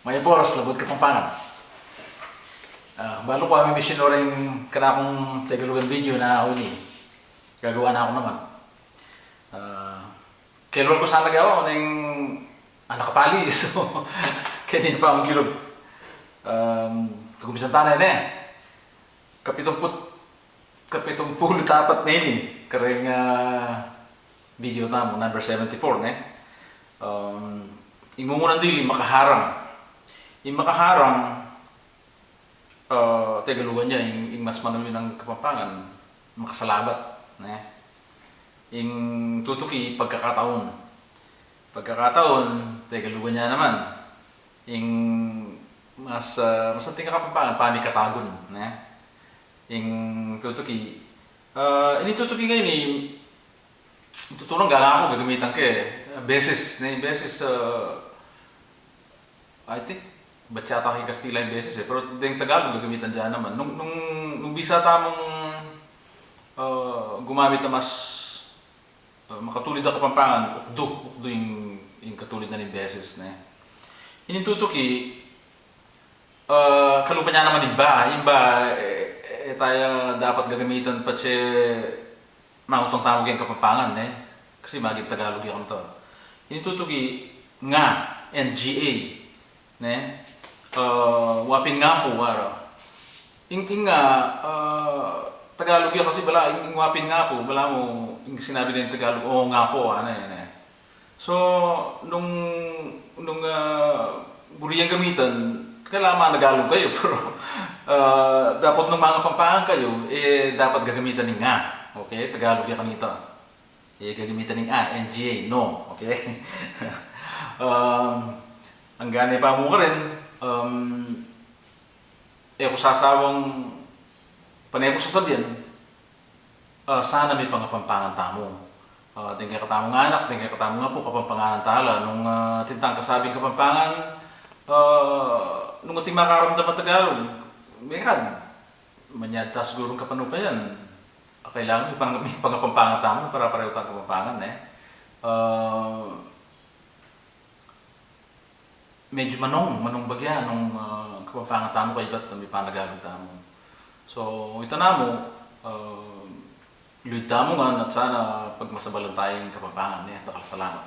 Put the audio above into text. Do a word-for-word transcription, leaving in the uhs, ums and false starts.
Mayap a oras, Labuad Kapampangan. Ah, balu ku, ami misyonaryu, ing kanakung Tegalugan video na uli. Gagawan na ku naman. Ah, kelwal ku sana gawa, oneng anak kapali. So, keni pa ang kilub. Um, tugumisan tana ne. Kapitumput, kapitumpulu't apat na ini. Kareng, ah, video tamu, number seventy-four, ne? Um, ing mumunan dili, makaharang. Ing makaharang, ah, Tegalugan ya, ing, ing mas manayun a Kapampangan, makasalabat, ne? Ing tutuki, pagkakataon. Pagkakataon, Tegalugan ya naman. Ing mas, ah, mas anting a Kapampangan, pamikatagun, ne? Ing tutuki, ah, ini tutuki ngeni, tuturan ga ngaku gagamitan ke, beses, ne, beses, ah, I think, bachata ke Kastila ing beses, e. Pero deng Tagalog, gagamitan da naman. Nung, nung, nung bisa tamung, ah, gumamit a mas, ah, makatulid a Kapampangan, ukdu, ukdu ing, ing katulid na ning beses, ne. Ini tutuki, ah, kalupa na naman ing ba, ing ba, e, e taya dapat gagamitan patse mangutang tamu keng Kapampangan, ne? Kasi maging Tagalog ya kanita. Ini tutuki nga, N G A, ne? Ah, wa pin nga pu, ara. Ing, ing nga, ah, Tagalog ya kasi bala, ing, ing wa pin nga pu, balamu, ing sinabi na ning Tagalog, o nga pu, ne, ne. So, nung, nung, ah, buri yang gamitan, kailangan managalog kayu, pero, ah, dapat nung mangapampangan kayu, e, dapat gagamitan ing nga. Okay? Tagalog ya kanita. E, gagamitan ing a, N G A, no. Okay? Um, anggang e pa mu karin, um, e ku sasawang, pane ku sasabian, ah, sana mipangapampangan tamu. Ah, deng kekatamung anak, deng kekatamung apu, Kapampanganan ta la. Nung, ah, atin tang kasabing Kapampangan, ah, nung atin makaramdam a Tagalog, mekad, manyad ta sigurung kapanukayan. Ah, kailangan mipang-, mipangapampangan tamu para parehu tang Kapampangan, e. Ah, medyu manung, manung bagya nung, ah, Kapampangan tamu kaybat nung mipanagalog tamu. So, ita namu, ah, luid tamu ngan at sana pagmasabalan taya ing Kapampangan, e. Dakal a salamat.